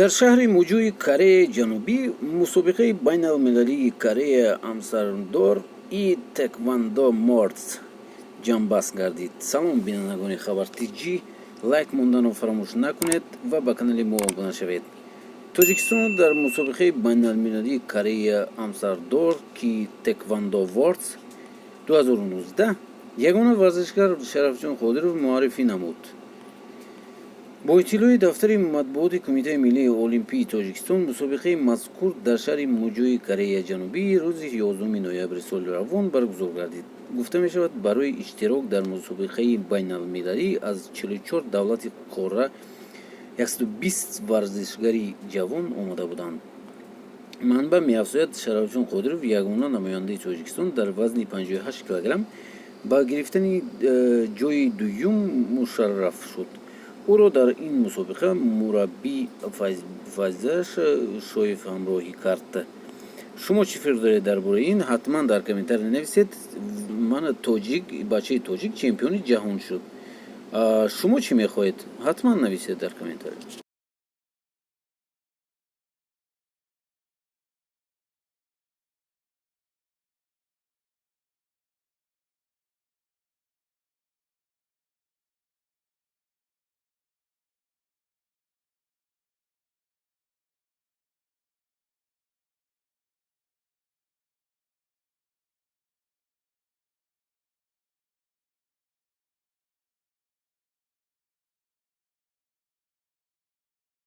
Дар шаҳри Муҷӯи Кореяи Ҷанубӣ мусобиқаи байналмилалии Корея ҳамсардор и Тэквондо Worlds ҷамъбаст гардид. Салом, бинандагони Хабар Тҷӣ, лайк монданро фаромӯш накунед ва ба канали мо обуна шавед. Тоҷикистонро дар мусобиқаи байналмилалии Корея ҳамсардор ки Тэквондо Worlds 2019 ягона варзишгар Шарафҷон Қодиров муаррифӣ намуд. Бо иттилои дафтари матбуоти Кумитаи миллии олимпии Тоҷикистон, мусобиқаи мазкур дар шаҳри Муҷӯи Кореяи Ҷанубӣ рӯзи 11 ноябри соли равон баргузор гардид. Гуфта мешавад, барои иштирок дар мусобиқаи байналмилалӣ аз 44 давлати қорра 120 варзишгари ҷавон омода буданд. Манбаъ меафзояд, Шарафҷон Қодиров, ягона намояндаи Тоҷикистон, дар вазни 58 килограмм ба гирифтани ҷойи дуюм мушарраф шуд. Ӯро дар ин мусобиқа мураббӣ Файзаш Шоев ҳамроҳӣ кард. Шумо чӣ фикр доред дар бораи ин, ҳатман дар комментария нависед. Мана, тоҷик, бачаи тоҷик чемпиони ҷаҳон шуд. Шумо чӣ мехоҳед, ҳатман нависед дар комментария.